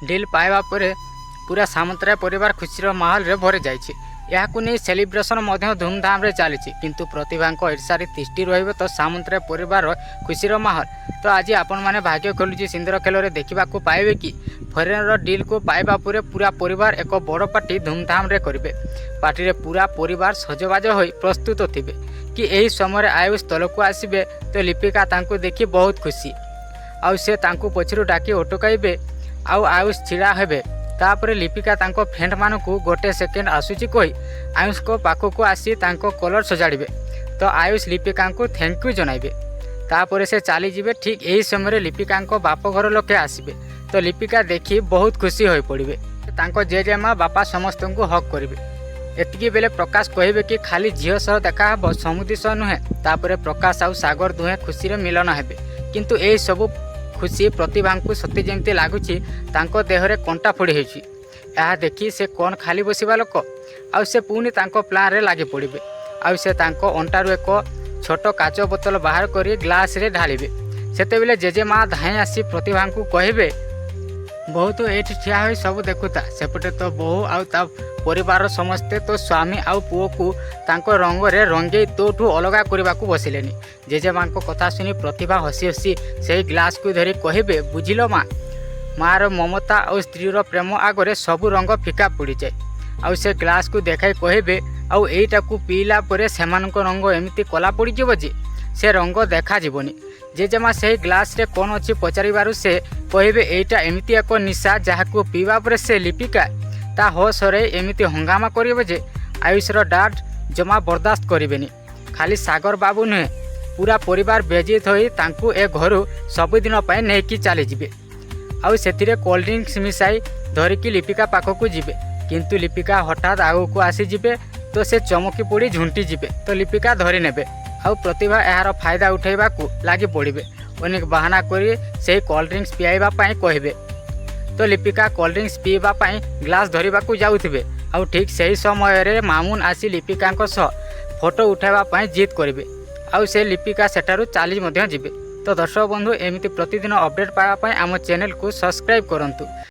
Deal ପାଇବା ପରେ ପୁରା ସାମନ୍ତରାୟ ପରିବାର ଖୁସିର ମାହୋଲରେ ଭରି ଯାଇଛି। ଏହାକୁ ନେଇ ସେଲିବ୍ରେସନ୍ ମଧ୍ୟ ଧୁମଧାମରେ ଚାଲିଛି। କିନ୍ତୁ ପ୍ରତିଭାଙ୍କ ଈର୍ଷାରେ ତିଷ୍ଠି ରହିବ ତ ସାମନ୍ତରାୟ ପରିବାରର ଖୁସିର ମାହୋଲ? ତ ଆଜି ଆପଣମାନେ ଭାଗ୍ୟ ଖୋଲୁଛି ସିନ୍ଦୁର ଖେଳରେ ଦେଖିବାକୁ ପାଇବେ କି ଫରେନର ଡିଲ୍କୁ ପାଇବା ପରେ ପୁରା ପରିବାର ଏକ ବଡ଼ ପାର୍ଟି ଧୁମଧାମରେ କରିବେ। ପାର୍ଟିରେ ପୁରା ପରିବାର ସଜବାଜ ହୋଇ ପ୍ରସ୍ତୁତ ଥିବେ କି ଏହି ସମୟରେ ଆୟୁଷ ତଳକୁ ଆସିବେ। ତ ଲିପିକା ତାଙ୍କୁ ଦେଖି ବହୁତ ଖୁସି ଆଉ ସେ ତାଙ୍କୁ ପଛରୁ ଡାକି ଅଟକାଇବେ ଆଉ ଆୟୁଷ ଛିଡ଼ା ହେବେ। ତାପରେ ଲିପିକା ତାଙ୍କ ଫ୍ରେଣ୍ଡମାନଙ୍କୁ ଗୋଟେ ସେକେଣ୍ଡ ଆସୁଛି କହି ଆୟୁଷଙ୍କ ପାଖକୁ ଆସି ତାଙ୍କ କଲର୍ ସଜାଡ଼ିବେ। ତ ଆୟୁଷ ଲିପିକାଙ୍କୁ thank you ଜଣାଇବେ। ତାପରେ ସେ ଚାଲିଯିବେ। ଠିକ୍ ଏହି ସମୟରେ ଲିପିକାଙ୍କ ବାପଘର ଲୋକେ ଆସିବେ। ତ ଲିପିକା ଦେଖି ବହୁତ ଖୁସି ହୋଇପଡ଼ିବେ। ତାଙ୍କ ଜେଜେମା, ବାପା ସମସ୍ତଙ୍କୁ ହଗ୍ କରିବେ। ଏତିକି ବେଳେ ପ୍ରକାଶ କହିବେ କି ଖାଲି ଝିଅ ସହ ଦେଖାହେବ, ସମୁଦି ସହ ନୁହେଁ। ତାପରେ ପ୍ରକାଶ ଆଉ ସାଗର ଦୁହେଁ ଖୁସିରେ ମିଳନ ହେବେ। କିନ୍ତୁ ଏହି ସବୁ ଖୁସି ପ୍ରତିଭାଙ୍କୁ ସତେ ଯେମିତି ଲାଗୁଛି ତାଙ୍କ ଦେହରେ କଣ୍ଟା ଫୋଡ଼ି ହେଇଛି। ଏହା ଦେଖି ସେ କ'ଣ ଖାଲି ବସିବା ଲୋକ? ଆଉ ସେ ପୁଣି ତାଙ୍କ ପ୍ଲାନ୍ରେ ଲାଗି ପଡ଼ିବେ। ଆଉ ସେ ତାଙ୍କ ଅଣ୍ଟାରୁ ଏକ ଛୋଟ କାଚ ବୋତଲ ବାହାର କରି ଗ୍ଲାସରେ ଢାଳିବେ। ସେତେବେଳେ ଜେଜେମା ଧାଇଁ ଆସି ପ୍ରତିଭାଙ୍କୁ କହିବେ, "ବୋହୂ, ତୁ ଏଇଠି ଠିଆ ହୋଇ ସବୁ ଦେଖୁଥା। ସେପଟେ ତୋ ବୋହୂ ଆଉ ତା ପରିବାରର ସମସ୍ତେ ତୋ ସ୍ୱାମୀ ଆଉ ପୁଅକୁ ତାଙ୍କ ରଙ୍ଗରେ ରଙ୍ଗେଇ ତୋଠୁ ଅଲଗା କରିବାକୁ ବସିଲେନି।" ଜେଜେମାଙ୍କ କଥା ଶୁଣି ପ୍ରତିଭା ହସି ହସି ସେହି ଗ୍ଲାସକୁ ଧରି କହିବେ, "ବୁଝିଲ ମା, ମାର ମମତା ଆଉ ସ୍ତ୍ରୀର ପ୍ରେମ ଆଗରେ ସବୁ ରଙ୍ଗ ଫିକା ପଡ଼ିଯାଏ।" ଆଉ ସେ ଗ୍ଲାସକୁ ଦେଖାଇ କହିବେ, "ଆଉ ଏଇଟାକୁ ପିଇଲା ପରେ ସେମାନଙ୍କ ରଙ୍ଗ ଏମିତି କଳା ପଡ଼ିଯିବ ଯେ ସେ ରଙ୍ଗ ଦେଖାଯିବନି।" ଜେଜେମା ସେହି ଗ୍ଲାସରେ କ'ଣ ଅଛି ପଚାରିବାରୁ ସେ କହିବେ, "ଏଇଟା ଏମିତି ଏକ ନିଶା, ଯାହାକୁ ପିଇବା ପରେ ସେ ଲିପିକା ତା ହୋସ୍ ହରାଇ ଏମିତି ହଙ୍ଗାମା କରିବ ଯେ ଆୟୁଷର ଡାଡ୍ ଜମା ବରଦାସ୍ତ କରିବେନି। ଖାଲି ସାଗର ବାବୁ ନୁହେଁ, ପୁରା ପରିବାର ବେଜିତ ହୋଇ ତାଙ୍କୁ ଏ ଘରୁ ସବୁଦିନ ପାଇଁ ନେଇକି ଚାଲିଯିବେ।" ଆଉ ସେଥିରେ କୋଲ୍ଡ ଡ୍ରିଙ୍କସ୍ ମିଶାଇ ଧରିକି ଲିପିକା ପାଖକୁ ଯିବେ। କିନ୍ତୁ ଲିପିକା ହଠାତ୍ ଆଗକୁ ଆସିଯିବେ। ତ ସେ ଚମକି ପଡ଼ି ଝୁଣ୍ଟି ଯିବେ। ତ ଲିପିକା ଧରି ନେବେ। ଆଉ ପ୍ରତିଭା ଏହାର ଫାଇଦା ଉଠାଇବାକୁ ଲାଗି ପଡ଼ିବେ। ଅନେକ ବାହାନା କରି ସେହି କୋଲ୍ଡ ଡ୍ରିଙ୍କସ୍ ପିଆଇବା ପାଇଁ କହିବେ। ତ ଲିପିକା କୋଲ୍ଡ ଡ୍ରିଙ୍କସ୍ ପିଇବା ପାଇଁ ଗ୍ଲାସ୍ ଧରିବାକୁ ଯାଉଥିବେ ଆଉ ଠିକ୍ ସେହି ସମୟରେ ମାମୁନ ଆସି ଲିପିକାଙ୍କ ସହ ଫଟୋ ଉଠାଇବା ପାଇଁ ଜିଦ୍ କରିବେ। ଆଉ ସେ ଲିପିକା ସେଠାରୁ ଚାଲି ମଧ୍ୟ ଯିବେ। ତ ଦର୍ଶକ ବନ୍ଧୁ, ଏମିତି ପ୍ରତିଦିନ ଅପଡ଼େଟ୍ ପାଇବା ପାଇଁ ଆମ ଚ୍ୟାନେଲକୁ ସବସ୍କ୍ରାଇବ୍ କରନ୍ତୁ।